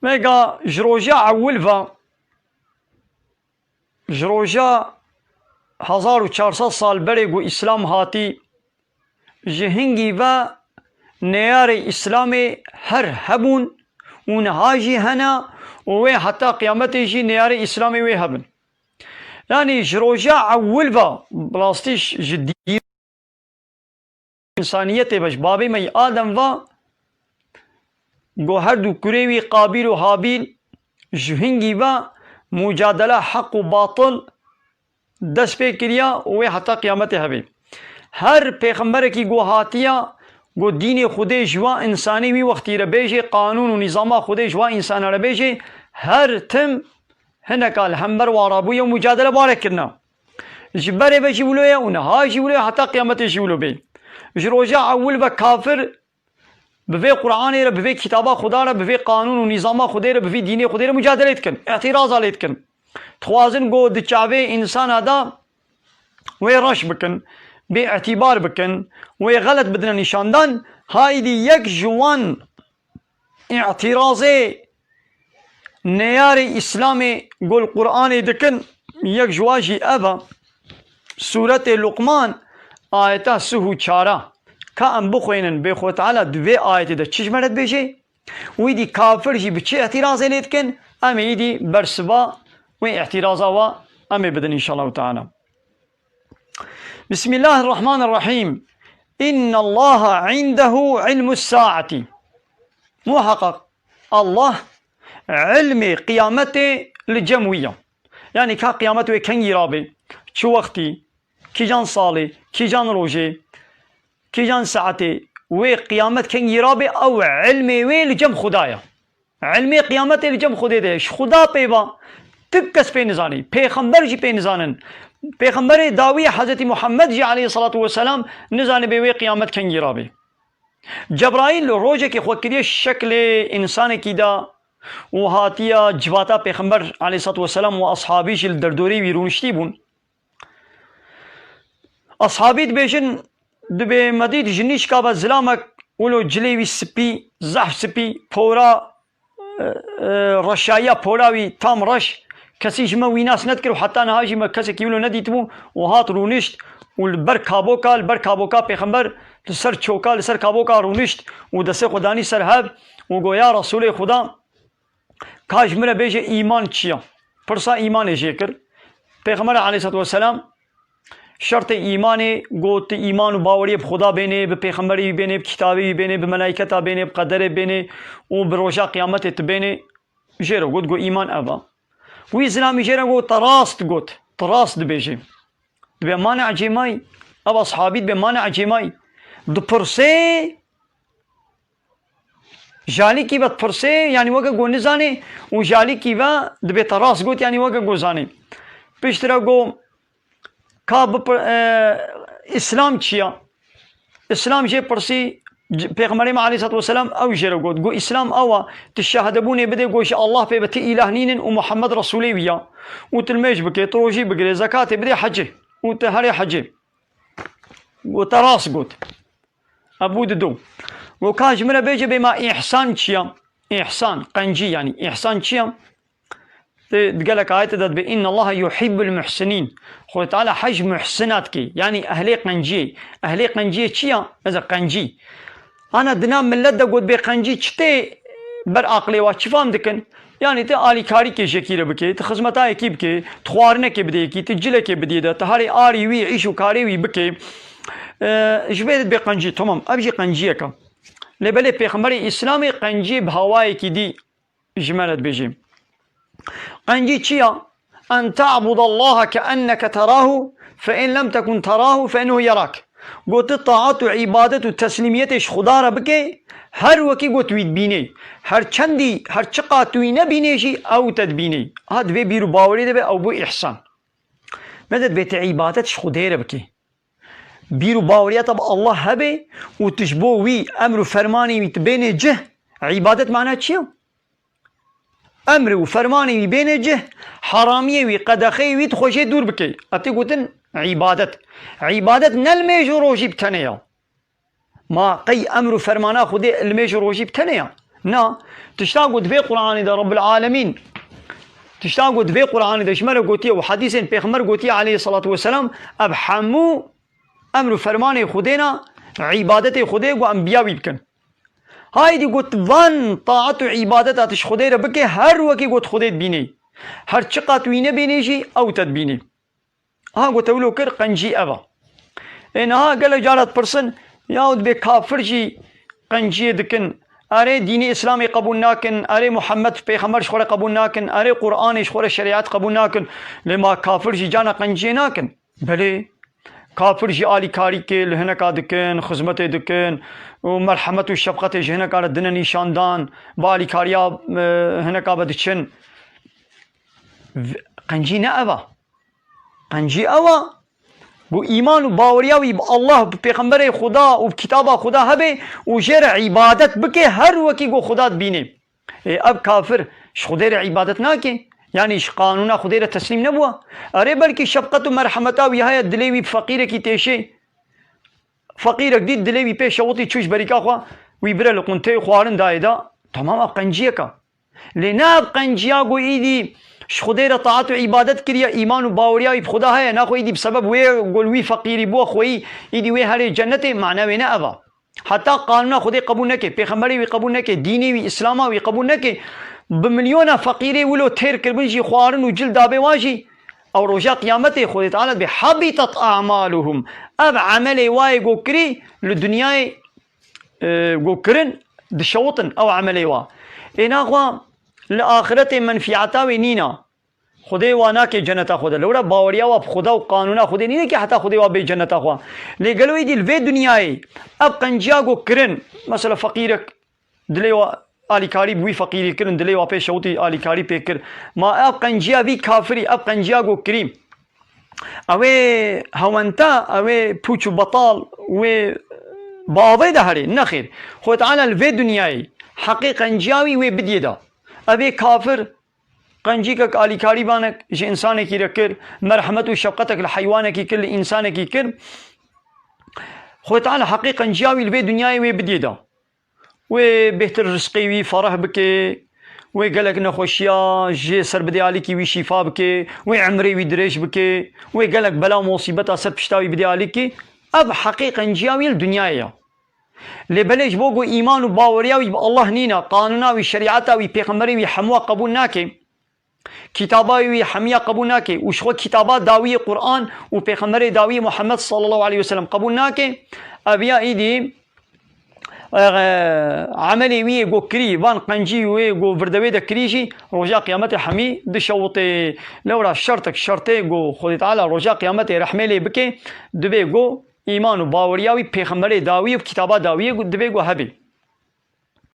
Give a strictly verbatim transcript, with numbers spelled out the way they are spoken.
Mega ji roja ewil ve, ji roja hezar û çar sed sal berê ku Îslam hatî, ji hingî ve neyarê Îslamê her hebûn û niha jî hene û wê heta qiyametê jî neyarê Îslamê wê hebin. Yanî ji roja ewil ve, bi rastî ji dî-, însaniyetê ve, ji babê me yî Adem ve, ku her du kurê wî Qabîl û Habîl ji hingî ve mucadela heq û batil dest pê kiriya û wê heta qiyametê hebe. Her pêxemberekî ku hatiya, ku dînê Xwedê ji wa însanê wî wextî re bêjê, qanûn û nîzama Xwedê ji wa însana re bêjê, her tim hineka li hember wa rabûye û mucadele bare kirina. Ji berê ve jî wilo ye û niha jî wilo ye, heta qiyametê jî wilo bê. Ji roja ewil ve kafir bi vê Qur'anê re, bi vê kitaba Xuda re, bi vê qanûn û nîzama Xwedê re, bi vî dînê Xwedê re mucadele dikin, îtîraza lê dikin. Dixwazin ku di çavê însana de wê reş bikin, bê îtîbar bikin, wê xelet bidine nîşandan. Haydî yek ji wan îtîrazê neyarê Îslamê ku li Qur'anê dikin, yek ji wan jî ev e. Sûretê Luqman, ayeta sih û çar a. Ka em bixwînin, bê Xwe Teala di vê ayetê de çi ji me re dibêje? Wî dî kafir jî bi çi îtîrazê lê dikin? Em ê îdî bersiva wê îtîraza wa em ê bidin, înşallahu teala. Bismillahirrahmanirrahîm. Înnallaha indehu ilmus saati. Muhaqqaq Allah ilmê qiyametê li cem wî ya. Yanî ka qiyamet wê kengî rabê, çi wextî, kîjan salê, kîjan rojê, kîjan saetê, wê qiyamet kengî rabê, ew ilmê wê li cem Xuda ya. Ilmê qiyametê li cem Xwedê de ye. Ji Xuda pê va, tu kes pê nizanî. Pêxember jî pê nizanin. Pêxemberê dawî Hezretî Muhammed jî aleyhissalatu vesselam nizanî bê wê qiyamet kengî rabê. Cebraîl rojekê xwe kiriye şeklê însanekî de û hatiye civata Pêxember aleyhissalatu vesselam û ashabî jî li derdorê wî rûniştî bûn. Ashabî dibêjin, dibê me dît ji nîşka ve zilamek wilo cilê wî spî, zehf spî, pora, e, e, reşayiya pora wî tam reş, kesî ji me wî nas nedikir û heta niha jî me kesekî wilo nedîtibû û hat rûnişt û li ber kaboka, li ber kaboka Pêxember, li ser çoka, li ser kaboka rûnişt û destê xwe danî ser hev û got, "Ya Resûlê Xuda, ka ji min re bêje, îman çi ye?" Pirsa îmanê jê kir. Pêxember aleyhissalatu vesselam şertê îmanê got, tu îman û baweriyê bi Xuda bênê, bi pêxemberê wî bênê, bi kitabê wî bênê, bi melayketa bênê, bi qederê bênê û bi roja qiyametê tu bênê. Jê re got, got, îman ev e. Wî zilamî jê re got, te rast got, te rast dibêjê. Dibê mane ecêmayî, ev ashabî dibê mane ecêmayî. Dipirsê, jalîkî ve dipirsê, yanî weke ku nizanê û jalîkî ve dibê te rast got, yanî weke ku zanê. Piştre got, ka bipir-, e, Îslam çi ya? Îslam jê pirsî, c-, Pêxemberê me aleyhissalatu vesselam ew jê re got. Got, Îslam ew a, tu şehadebûnê bidê, got, ji Allah pê ve ti îlah nînin û Muhammed Resûlê wî ya. Û tu nimêj bikê, tu rojî bigirê, zekatê bidê, hecê. Û tu herê hecê. Got, te rast got. Ebû dido. Got, ka ji min re bêje bê ma îhsan çi ya? Îhsan, qencî yanî. Îhsan çi ya? Di, di gelek ayetê de dibê, "Innallaha yuhibbul muhsinin." Xwedê Teala hej muhsina dike. Yanî ehlê qenciyê. Ehlê qenciyê çi ya? Mesela qencî. Ana dina millet de got bê qencî çi tê ber aqilê wa, çi fam dikin? Yanî tu alîkarîkê jekî re bikê, tu xizmeta yekî bikê, tu xwarinekê bidê yekî, tu cilekê bidî de, tu herê arî wî, îş û karê wî bikê. Ee, ji vê de dibê qencî, tamam, ev jî qenciyek e. Lê belê Pêxemberê Îslamê qenciyê bi hawayekî dî ji me re dibêjê. Qencî çi ya? "En ta'budallaha keenneke terahu, fe in lem tekun terahu, fe innehu yerak." Got, tu taat û îbadet û teslîmiyetê ji Xuda re bike, her wekî got wî dibînê. Her çendî, her çiqat tu wî nebînê jî, ew te dibînê. Ha, di vê bîr û bawerî de be, ew bû îhsan. Me de dibê tu îbadet ji Xwedê re bike. Bîr û baweriya te bi Allah hebe û tu ji bo wî emr û fermanê wî tu bênê cih, îbadet mana çi ye? Emr û fermanê wî bênê cih, haramiyê wî, qedexeyê wî tu xwe jê dûr bike. Ev tê gotin îbadet. Îbadet ne li mêj û rojî bi tenê ya. Ma qey emr û fermana Xwedê li mêj û rojî bi tenê ya? Na, tişta ku di vê Qur'anê de Rabbul Alemîn, tişta ku di vê Qur'anê de ji me re gotiye û hedîsên Pêxember gotiye aleyhissalatu vesselam, ev hemû emr û fermanê Xwedê ne, îbadetê Xwedê ku em biya wî bikin. Haydî got, van taat û îbadeta tu ji Xwedê re bike, her wekî got Xwedê dibînê. Her çiqat wî nebînê jî, ew te dibînê. Aha, got, te wilo kir, qencî ev e. Ê niha gelek cara dipirsin, ya dibê kafir jî qenciyê dikin. Erê dînê Îslamê qebûl nakin, erê Muhammed pêxember ji xwe re qebûl nakin, erê Qur'anê ji xwe re şerîet qebûl nakin. Lê ma kafir jî cana qenciyê nakin? Belê. Kafir jî alîkarîkê li hineka dikin, xizmetê dikin û merhemet û şefqetê ji hineka re dine nîşandan, bi alîkariya, e, hineka ve diçin. V-, qencî ne ev e. Qencî ew e. Ku îman û baweriya wî bi Allah, bi Pêxemberê Xuda û bi kitaba Xuda hebe û jê re îbadet bike, her wekî ku Xuda dibîne. Ê, ev kafir ji Xwedê re îbadet nake? Yanî ji qanûna Xwedê re teslîm nebûye? Erê, belkî şefqet û merhemeta wî heye, dilê wî bi feqîrekî têşê. Feqîrek dît, dilê wî pê şewitî, çû ji berîka xwe, wî bire li qunteyê, xwarin dayê da. Temam, ev qenciyek e. Lê ne ev qenciya ku îdî ji Xwedê re taat û îbadet kiriye, îman û baweriya wî bi Xuda heye, naxwe îdî bi sebeb wê ku li wî feqîrî bûye xweyî, îdî wê herê cennetê, mana wê ne ev e. Heta qanûna Xwedê qebûl neke, pêxemberê wî qebûl neke, dînê wî, Îslama wî qebûl neke, bi milyona feqîrê wilo têr kiribin jî, xwarin û cil dabe wan jî, ew roja qiyametê Xwedê Teala dibê, habitat a'maluhum. Ev emelê wa yê ku kirî li dinyayê, e, ku kirin, dişewitin ew emelê wa. Ê naxwe li axiretê menfîeta wê nîna. Xwedê wa nake cenneta xwe de. Lewra baweriya wa bi Xuda û qanûna Xwedê nîne ki heta Xwedê wa bê cenneta xwe. Lê gelo îdî li vê dinyayê ev qenciya ku kirin, mesela feqîrek dilê wa alîkarî bi wî feqîrî kirin, dilê wa pê şewitî alîkarî pê kir. Ma ev qenciya vî kafirî, ev qenciya ku kirî, ew ê hewenta, ew ê pûç û betal, wê bi avê de herê? Nexêr. Xwedê Teala li vê dinyayê heqê qenciya wî wê bidiyê da. Ev ê kafir, qencîkek alîkarî banek ji însanekî re kir, merhemet û şefqetek li heywanekî kir, li însanekî kir. Xwedê Teala heqê qenciya wî li vê dinyayê wê bidiyê da. Wê bêhtir rizqê wî fereh bike, wê gelek nexweşiya jê ser bidê alîkî wî şîfa bike, wê emrê wî dirêj bike, wê gelek bela û musîbeta ser pişta wî bidê alîkî. Ev heqê qenciya wî li dinyayê ya. Lê belê ji bo ku îman û baweriya wî bi Allah nîne, qanûna wî, şerîeta wî, pêxemberê wî hemûya qebûl nake, kitaba wî hemiya qebûl nake û ji xwe kitaba dawiyê Qur'an û pêxemberê dawiyê Muhammed sallallahu aleyhi ve sellem qebûl nake, ev ya îdî, e, emelê wî yê ku kirî, van qencî wê ku virdewê de kirî jî, roja qiyametê hemî dişewitê. Lewra şertek şertê ku Xwedê Teala roja qiyametê rehmê lê bike, dibê ku îman û baweriya wî pêxemberê dawiyê û kitaba dawiyê ku dibê ku hebê.